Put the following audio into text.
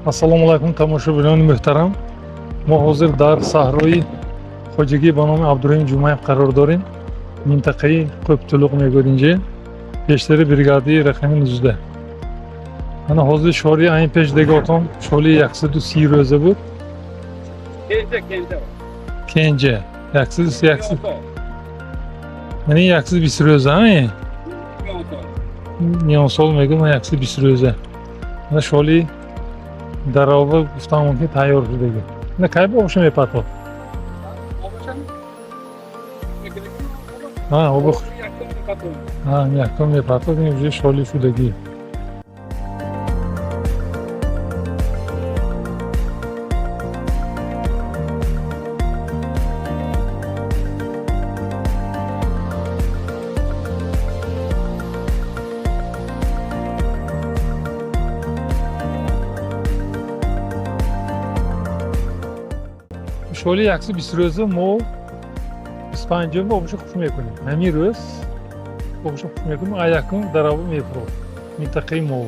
Ассалому алайкум, тамошобинони муҳтарам. Мо ҳозир дар саҳрои хоҷагӣ ба номи Абдураҳим Ҷумаев қарор дорем. Минтақаи Қӯптулуқ мегӯяд инҷа, пештари бригадаи рақами 19. Ана ҳозир шори айн пеш деготон шоли 130 рӯза буд. Kenja, kenja. Кенҷа яъне 120 рӯза, ай? Миёнсол мегӯям, 120 рӯза. Ана шоли дарова гуфтам мумкин тайёр шудаги. Ина кай обша мепартод? Ҳа, оби ҳа, якум мепартод, ин уже шоли шудагӣ. Шоли 120 рӯза мо 25-ум обша хуш мекунем. Ҳамин рӯз обша хуш мекунем, а якум дарава мефурод минтақаи мо.